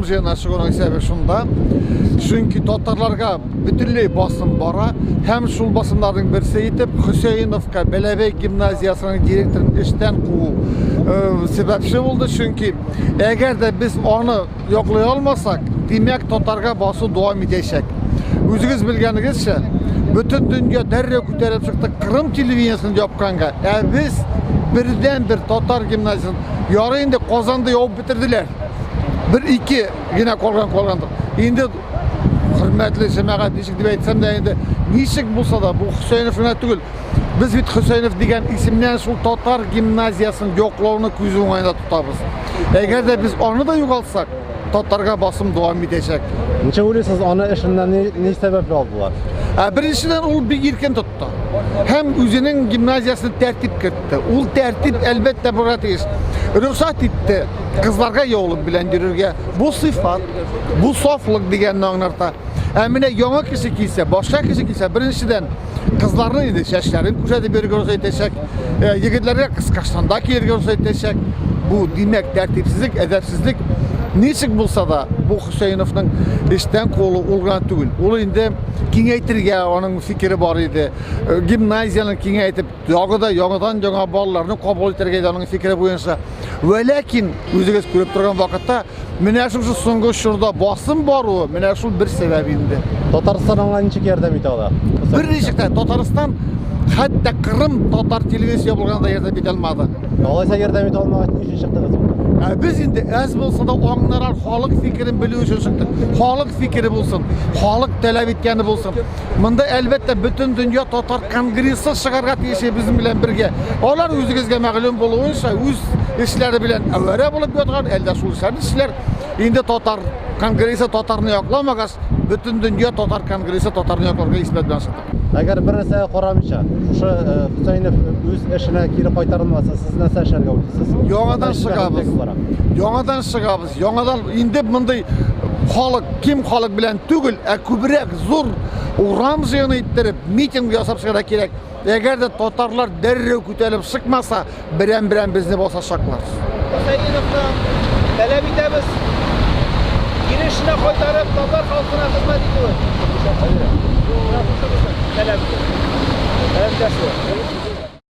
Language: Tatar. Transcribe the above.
җыенына чыгуның сәбәбе шунда. Чөнки татарларга бөтенләй басым бара һәм шул басымнарның берсе итеп Хөсәеновка Бәләбәй гимназиясенең директорын эштән куу сәбәпче булды. Чөнки әгәр дә без аны яклый алмасак, димәк, татарга басу дәвам итәчәк. Үзегез белгәнегезчә, бөтен дөнья дәррәү күтәреп чыкты Крым телевидениесен япканга, ә без бердән-бер татар гимназиясен, ярый инде Казанда ябып бетерделәр. Бер-ике генә калган калгандыр. Инде хөрмәтле җәмәгать, ничек дип әйтсәм дә инде, ничек булса да, бу Хөсәенов гына түгел. Без бит Хөсәенов дигән исемнән шул татар гимназиясен яклауны күз уңаенда тотабыз. Әгәр дә без аны да югалтсак, татарга басым дәвам итәчәк. Ничек уйлыйсыз, аны эшеннән ни, ни сәбәпле алдылар? Ә беренчедән, ул бик иркен тотты. Һәм үзенең гимназиясен тәртип кертте. Ул тәртип әлбәттә булырга тиеш. Рөхсәт итте кызларга яулык белән йөрергә. Бу сыйфат, бу сафлык дигәнне аңлата. Ә менә яңа кеше килсә, башка кеше килсә, беренчедән, кызларны инде чәчләрен күрсәтеп йөрергә рөхсәт итәчәк, егетләргә кыска штанда киергә рөхсәт итәчәк. Бу, димәк, тәртипсезлек, әдәпсезлек. Ничек булса да, бу Хөсәеновның эштән куылуы ул гына түгел. Ул инде киңәйтергә аның фикере бар иде. Гимназияне киңәйтеп, тагы да яңадан-яңа балаларны кабул итәргә иде аның фикере буенча. Вә ләкин үзегез күреп торган вакытта менә шушы соңгы чорда басым баруы менә шул бер сәбәп инде. Татарстан аңа ничек ярдәм итә ала? Берничек тә. Татарстан хәтта Кырым татар телевизиясе ябылганда ярдәм итә алмады. Алайса ярдәм итә алмагач, ни өчен чыктыгыз монда? Ә без инде әз булса да аңнарар халык фикерен белү өчен чыктык. Халык фикере булсын, халык таләп иткәне булсын. Монда, әлбәттә, бөтен дөнья татар конгрессы чыгарга тиеш безнең белән бергә. Алар үзегезгә мәгълүм булуынча үз эшләре белән әвәрә булып ятган, әлдә шул эшләрне эшләр. Инде татар конгрессы татарны якламагач, бөтен дөнья татар конгрессы татарны якларга исбат белән чыкты. Әгәр бер нәрсәгә карамыйча, шушы Хөсәенов үз эшенә кире кайтарылмаса, сез нәрсә эшләргә уйлыйсыз? Яңадан чыгабыз. Яңадан чыгабыз. Яңадан инде мондый халык, ким халык белән түгел, ә күбрәк зур урам җыены иттереп, митинг ясап чыгарга кирәк. Әгәр дә татарлар дәррәү күтәрелеп чыкмаса, берәм-берәм безне басачаклар. Хөсәеновтан таләп итәбез, кире эшенә кайтарып, татар халкына хезмәт итүен. Менә шушы безнең таләп. Таләп тә шул.